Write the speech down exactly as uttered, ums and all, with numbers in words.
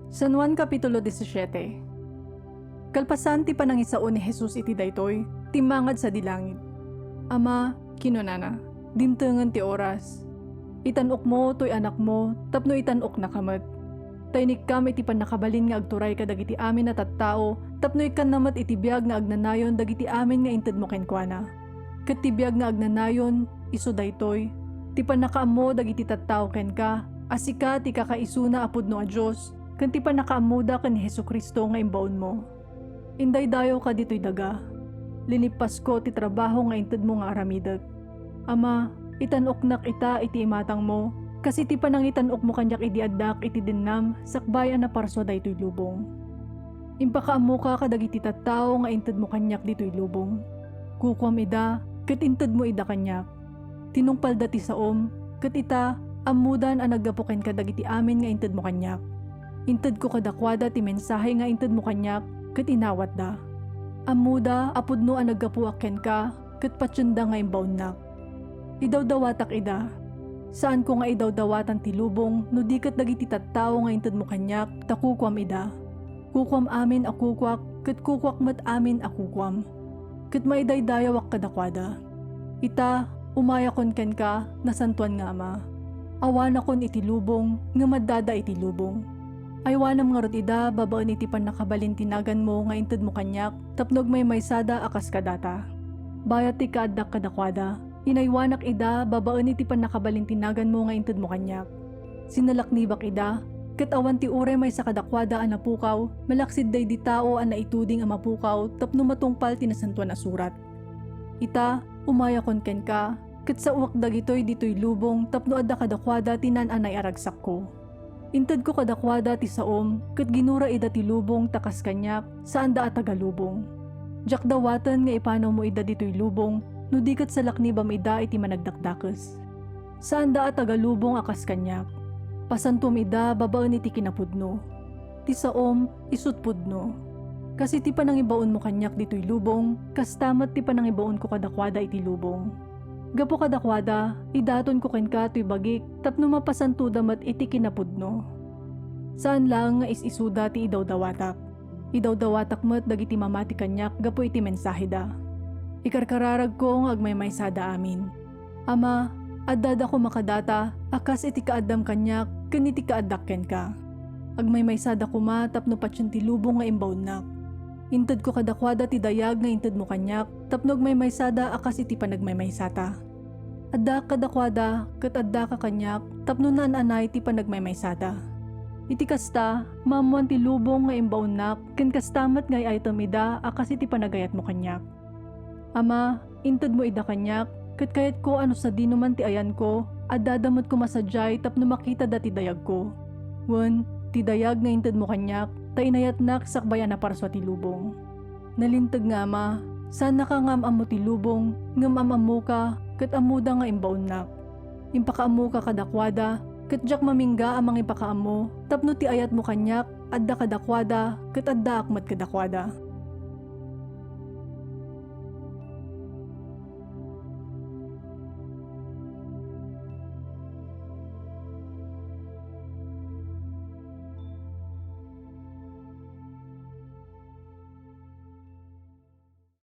San Juan Kapitulo disisiete. Kalpasan ti panangisao ni Jesus iti daytoy, timmangad sadi langit. "Ama," kinunana, "dimtengen ti oras. Itan-okmo toy Anakmo tapno itan-oknaka met. Ta inikkam iti pannakabalin nga agturay kadagiti amin a tattao tapno ikkanna met iti biag nga agnanayon dagiti amin nga intedmo kenkuana. Ket ti biag nga agnanayon, isu daytoy, ti pannakaammo dagiti tattao kenka a sika ti kakaisuna a pudno a Dios, ken ti pannakaammoda ken ni Jesu-Cristo nga imbaonmo. Indaydayawka ditoy daga. Linippasko ti trabaho nga intedmo nga aramidek. Ama, itan-oknak ita iti imatangmo, kas iti panangitan-okmo kaniak idi addak iti dennam sakbay a naparsua daytoy lubong. Impakaammoka kadagiti tattao nga intedmo kaniak ditoy lubong. Kukuam ida, ket intedmo ida kaniak. Tinungpalda ti saom, ket ita, ammodan a naggapu kenka dagiti amin nga intedmo kaniak. Intedko kadakuada ti mensahe nga intedmo kaniak, ket inawatda. Ammoda a pudno a naggapuak kenka, ket patienda nga imbaonnak. Idawdawatak ida. Saanko nga idawdawatan ti lubong no di ket dagiti tattao nga intedmo kaniak, ta kukuam ida. Kukuam amin a kukuak, ket kukuak met amin a kukuam. Ket maidaydayawak kadakuada. Ita, umayakon kenka, nasantoan nga Ama. Awanakon iti lubong, ngem addada iti lubong. Aywanam ngarud ida babaen iti pannakabalin ti naganmo nga intedmo kaniak tapno agmaymaysada a kas kadata. Bayat ti kaaddak kadakuada, inaywanak ida babaen iti pannakabalin ti naganmo nga intedmo kaniak. Sinalaknibak ida, ket awan ti uray maysa kadakuada a napukaw, malaksid daydi tao a naituding a mapukaw tapno matungpal ti Nasantoan a Surat. Ita, umayakon kenka, ket saoak dagitoy ditoy lubong tapno adda kadakuada ti naan-anay a ragsakko. Intedko kadakuada ti saom, ket ginura ida ti lubong ta kas kaniak, saanda a taga lubong. Diak dawaten nga ipanawmo ida ditoy lubong, no di ket salaknibam ida iti managdakdakes. Saanda a taga lubong a kas kaniak. Pasantuam ida babaen iti kinapudno. Ti saom, isut pudno. Kas iti panangibaonmo kaniak ditoy lubong, kasta met ti panangibaonko kadakuada iti lubong. Gapu kadakuada, idatonko kenka toy bagik tapno mapasantoda met iti kinapudno. Saan laeng nga is-isuda ti idawdawatak. Idawdawatak met dagiti mamati kaniak gapu iti mensaheda. Ikarkararagko nga agmaymaysada amin. Ama, addada koma kadata a kas iti kaaddam kaniak ken iti kaaddak kenka. Agmaymaysada koma tapno patien ti lubong nga imbaonnak. Intedko kadakuada ti dayag nga intedmo kaniak tapno agmaymaysada a kas iti panagmaymaysata. Addaak kadakuada ket addaka kaniak tapno naan-anay ti panagmaymaysata. Iti kasta, maammoan ti lubong nga imbaonnak ken kasta met nga ay-aytem ida a kas iti panagayatmo kaniak. Ama, intedmo ida kaniak, ket kayatko a no sadinoman ti ayanko, addada met koma sadiay tapno makitada ti dayagko. Wen, ti dayag nga intedmo kaniak, ta inayatnak sakbay a naparsua ti lubong. Nalinteg nga Ama, saannaka nga am-ammo ti lubong, ngem am-ammoka, ket ammoda nga imbaonnak. Impakaammoka kadakuada, ket diak mamingga a mangipakaammo, tapno ti ayatmo kaniak, adda kadakuada, ket addaak met kadakuada.